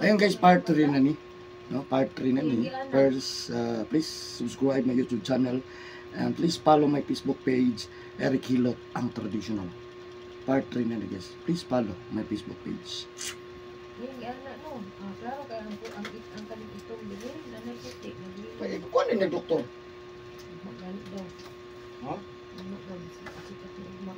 Ayun guys, part 3 na ni. No, part 3 na ni. First, please subscribe my YouTube channel and please follow my Facebook page, Eric Hilot, ang traditional. Part 3 na ni, guys. Please follow my Facebook page. Yung ana no. Ah, klaro kay ang kaning itong dili nanay puti nagli. Ay, kuan ni doktor. Magalit daw. Ha? Ano daw sikat ni ugma.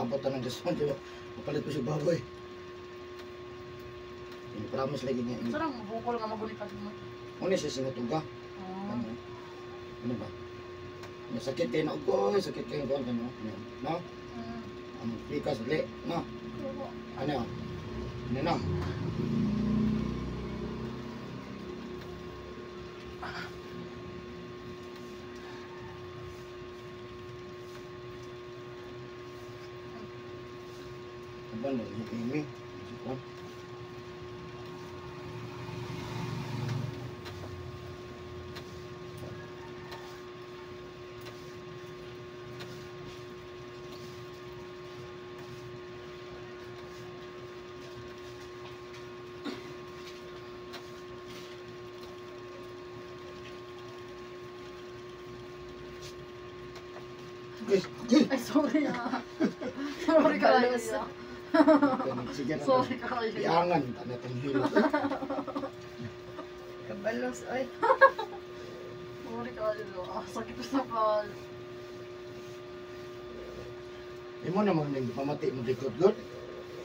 Abot na ng Diyos, di ba? Mapalit ko si baboy. Promise lagi niya. Sarang bukol nga magulipat mo. Una siya singatuga. Ah. Ano? Ano ba? May sakit kayo na ugoy, sakit kayo na ano? No? Mm. Ang pikas, li, no? Ano? Ano na? Ano ba na? Ini. Okay, okay. Ay, sorry ah. Sorry kayo. Sige na. Sorry kayo. Iangan, tanatang hilot. Kabalos oy. Sorry kayo. Ah, sakit sa pal. Imo na man ning pamati mo likod gud.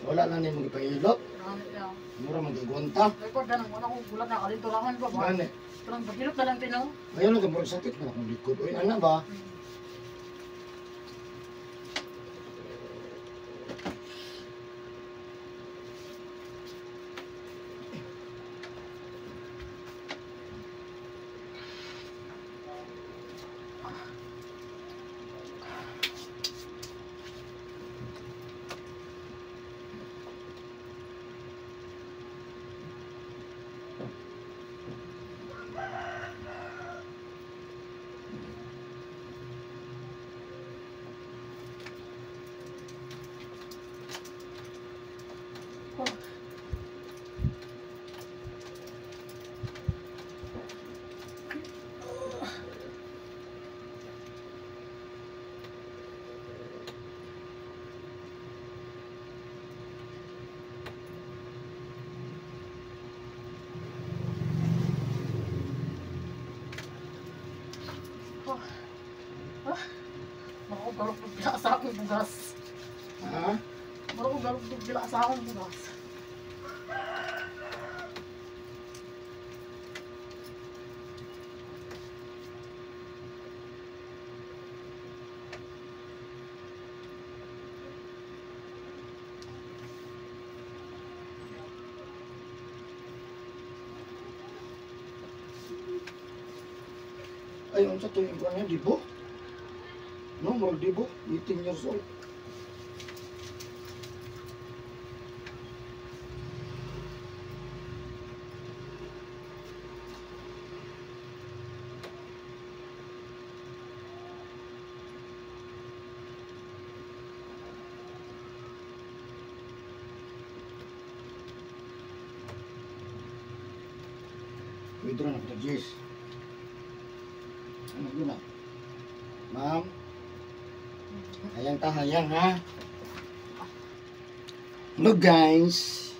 Wala na nimo gipahilot. Ano yan? Mura man gigwanta. Record na lang. Wala akong gulat na kalinturahan pa ba? Gani. Pero paghilot na lang tinaw. Ngayon lang murag sakit na akong likod. Uy, ana ba? Mako galok bila sa akong bugas. Ha? Mako galok bila sa akong bugas. Ay, unsa to yung kuan niya, dibo? No, murag dibo, 18 years old. Withdraw na kita, Jess. Ano yun ah? Ma'am? Hayang ta, hayang ha? Hello guys!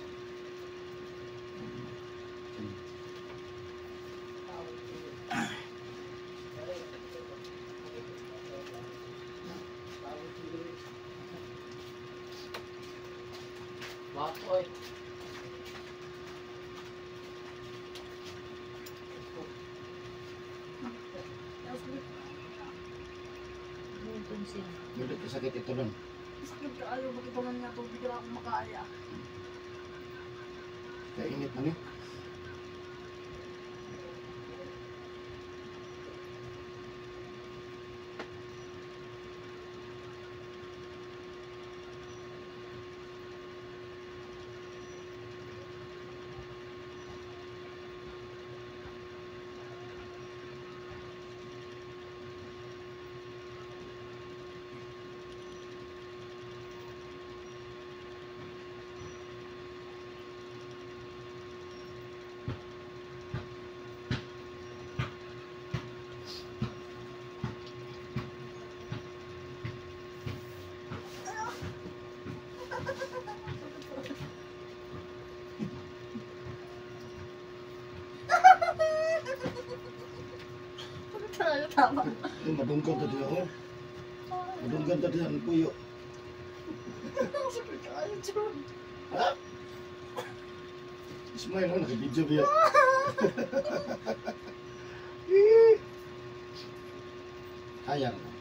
Wapo oy. Tunsin. Dili ka sakit ito lang. Sakit kaayo bakit man nga tubig ra akong makaaya. Kaya init man eh. Tama. Ay, madunggan ta diha oh. Madunggan ta diha ang puyo. Sakit kaayo, Jun. Ha? Smile oh, naka-video biya. Eh. Kaya ra.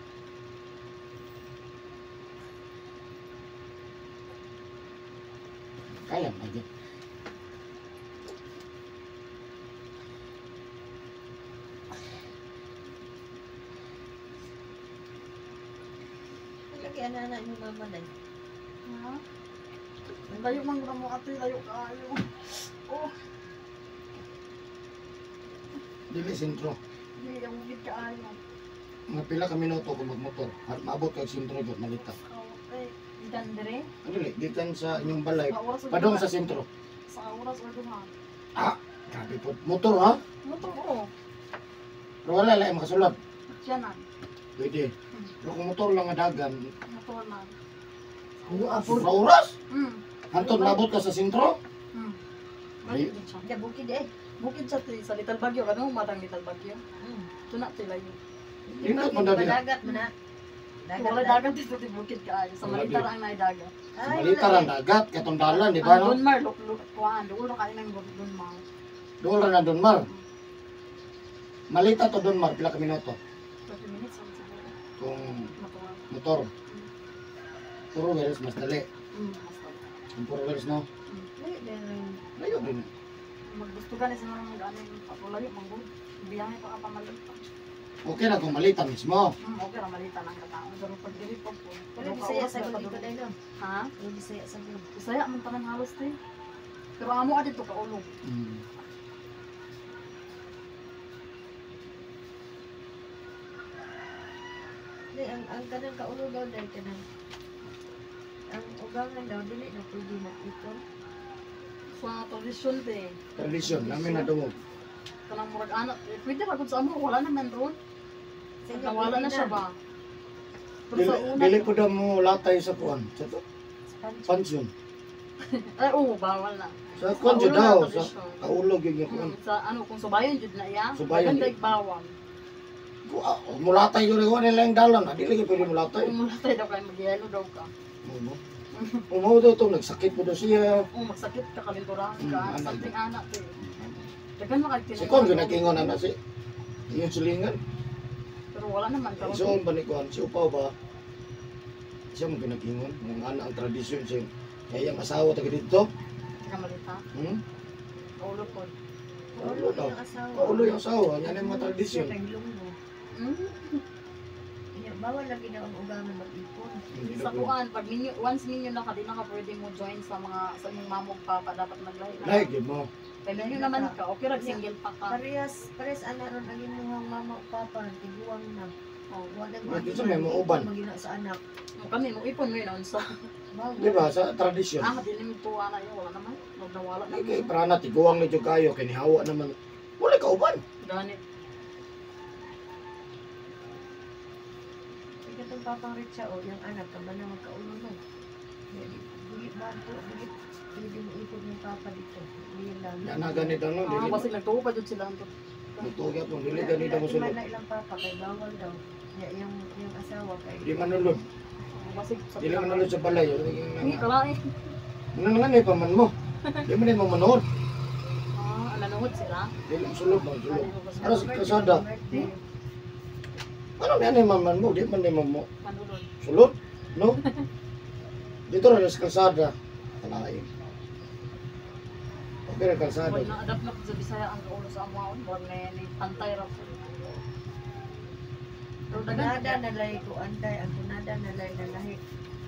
Kaya ba gyud? Lagi ana-ana ni mama day. Ha? Layo man gud mo ate, layo kaayo. Oh, Dili sentro. di ang bukid kaayo. Mga pila ka minuto kung magmotor. Maabot kag sentro gyud malita. Okay. Gikan dire. Ano dili gikan sa inyong balay Sa oras o padong duha. sa sentro. Sa oras or duha. Ah, grabe po. Motor ha? Motor ko. Pero wala lang makasulod. Siya na. Pwede. Pero kung motor lang nga dagan, Motor na. sa oras. Hantod maabot ka sa sentro. Layo din siya. Ya bukid eh. Bukid siya te, sa Little Baguio. Kanong matang Little Baguio? Ito na te, layo. Indot mo na diha. Dagat man na. Dagat. Wala dagat dito te, bukid kaayo. Sa Wala Malitar ang naidagat. Sa Malita ang dagat, katong dalan, di ba Ang no? Dunmar, luk luk kuan, duol ra kayo ng Dunmar. Doon ra na Donmar. Malita to Donmar, pila ka minuto 30 minutes ang siguro. kung Motor. motor. Puro wheels, mas dali. Mas dali. Kung puro wheels, no? Layo din. Layo din. Maggusto ka na sa mga mag-ano yung patulayo, manggod. Biyahe pa ka pa malita. Okay na kung malita mismo. Okay ra malita lang katao. Pero pag dili pa po. Wala Bisaya sa gud dito day no. Ha? Wala Bisaya sa gud. Bisaya man tanan halos te. Pero amo ka dito kaulog. Day ang kanang kaulo daw day kanang ang ugangan daw dili na pwede mag-ipon. Sa tradisyon te. Tradisyon, namin na dungog. Kanang murag anak, eh, pwede ra gud sa amo, wala naman ron. Sa inyo, Nawala pwede na siya ba? Pero Dili, sa una, dili po daw mo latay sa kuan. Sa to? Pancho. Pansyon. ay oo, bawal na. Sa kuan Sa jud ulo na daw. Sa tradisyon. kaulog yun yung kuan. Sa ano kung subayon jud na iya. Subayon Subayon jud. bawal. Mulatay yun rin nila yung dalan. Dili gyud pwede mulatay. Kung mulatay daw kay magyelo daw ka. Mo. Umaw daw to, nagsakit po daw siya. O magsakit ka kalinturahan ka, Ano something anak te. Daghan man kay Si kuan gyud nagingon na si yung silingan. Pero wala naman karon. Isuon ba ni kuan si Upaw ba? Siya mo ginagingon ng ana ang tradisyon siya. Kaya ang asawa taga dito. Taga malita. Hmm? Kaulo po. Kaulo yung asawa. Kaulo yung asawa, yan ang mga tradisyon. Siya taglunggo. Nya, bawal lagi na ang ugangan mag-ipon. Hindi Sa na po. kuan pag minyo, once minyo na ka di na ka pwede mo join sa mga sa imong mama ug papa dapat maglahi na. Like yun mo. Kay minyo naman ka, okay ra single pa ka. Parehas ana ron ang imuhang mama ug papa, tiguang na. Oh. Wa na Bakit sa may muuban? Magina sa anak. Mo kami mo ipon ngayon unsa. Bawal. Di ba sa tradisyon? Ah, dili mo tuwa na yun, wala naman. Nawala na. Ay, kay prana tiguang ni jud kayo kay nihawa naman. Wala ka uban. Gani. Kay katong papang Richa o yung anak ka ba na magkaulo no. Dili ba po, dili pwede mo ipon yung papa dito. Dili lang. Yan na ganito no, Ah, dili. basig nagtuo pa jud sila anto. Nagtuga po, dili ganito mo sulod. na ilang papa kay bawal daw. Ya, yung asawa kay Di manulod. Basig sa Dili manulod sa balay. Hindi kalain. Ano nga ni paman mo? Di man ni mo manood. Ah, nanuhod sila. Dili sulod ba sulod. Ano Ano sa kalsada? Birthday. Ano ni ani maman mo? Di man ni mo Manulod. sulod, no? Dito ra sa kalsada. Kalain. Okay ra kalsada. Wala na adapt na sa Bisaya ang kaulo sa amuaon, wala na ni pantay ra po. Pero Tunada dagan na lay ko anday ang tunada na lay lalahi.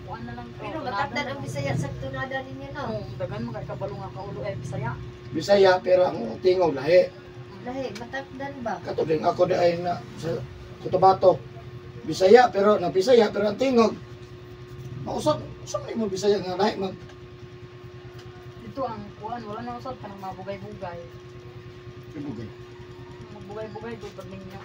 kuan na lang. Pero matakdan ang Bisaya sa tunada ninyo no. Oo, dagan mo kay kabalo nga kaulo eh Bisaya. Bisaya pero ang tingog lahi. Lahi matakdan ba? Kato din ako di ay na sa Cotabato. Bisaya pero na Bisaya pero ang tingog. Mausap usap ni mo Bisaya nga lahi mag Dito ang kuan wala na usab kanang mabugay-bugay. Ibugay. Magbugay-bugay do pag ninyo.